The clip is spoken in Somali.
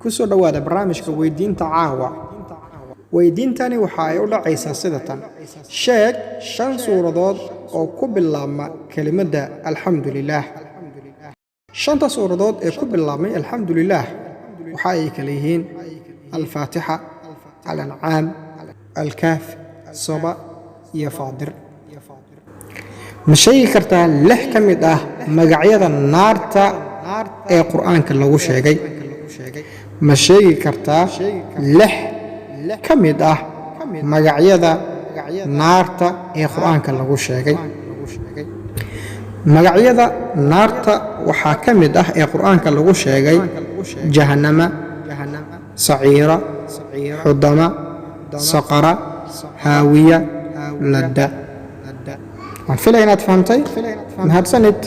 Ku soo dhowaada barnaamijka weydiinta caawa. Weydiintani waxa ay u dhacaysaa sida tan: sheeg shan suuradood oo ku bilaabma kelimadda alxamdu lilaah. Shanta suuradood ee ku bilaabmay alxamdu lilaah waxa ay kala yihiin Alfaatixa, Alancaam, Alkaaf, Saba iyo Faadir. Ma sheegi kartaa lix ka mid ah magacyada naarta ee Qur'aanka lagu sheegay? Ma sheegi kartaa lix ka mid ah magacyada naarta ee Qur'aanka lagu sheegay? Magacyada naarta waxaa ka mid ah ee Qur'aanka lagu sheegay Jahannama, Saciira, Xudama, Saqara, Haawiya, Ladda. Waan filaya inaad fahamtay. Mahadsanid.